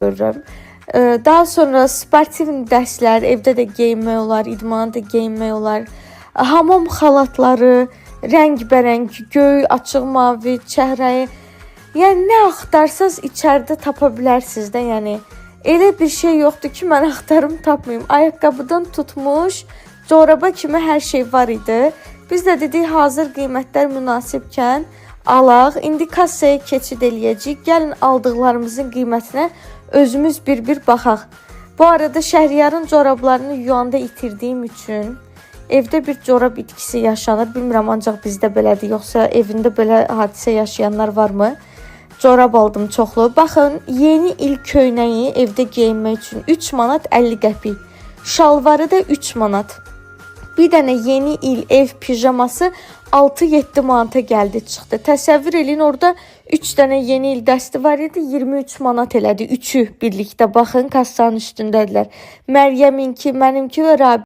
Görürəm. Daha sonra sportiv dəstlər, evdə də geyinmək olar, idmana da geyinmək olar. Hamam xalatları, rəngbərəng, göy, açıq mavi, çəhrayı. Yəni nə axtarsaz içəridə tapa bilərsiniz də, yəni. Elə bir şey yoxdur ki, mən axtarım tapmayım. Ayaqqabıdan tutmuş, coraba kimi hər şey var idi. Biz də dedik hazır qiymətlər münasibkən alaq. İndi kassaya keçid eləyəcəyik. Gəlin aldıqlarımızın qiymətinə özümüz bir-bir baxaq. Bu arada Şəhriyarın corablarını yuyanda itirdiyim üçün evdə bir corab itkisi yaşanır. Bilmirəm ancaq bizdə belədir, yoxsa evində belə hadisə yaşayanlar varmı? Corab aldım çoxlu. Baxın, yeni il köynəyi evdə geyinmək üçün 3 manat 50 qəpik. Şalvarı da 3 manat. Bir dənə yeni il ev pijaması 6-7 manata gəldi çıxdı. Təsəvvür eləyin, orada 3 dənə yeni il dəsti var idi, 23 manat elədi. Üçü birlikdə baxın, kassanın üstündədirlər. Məryəminki, mənimki və Rabiənin.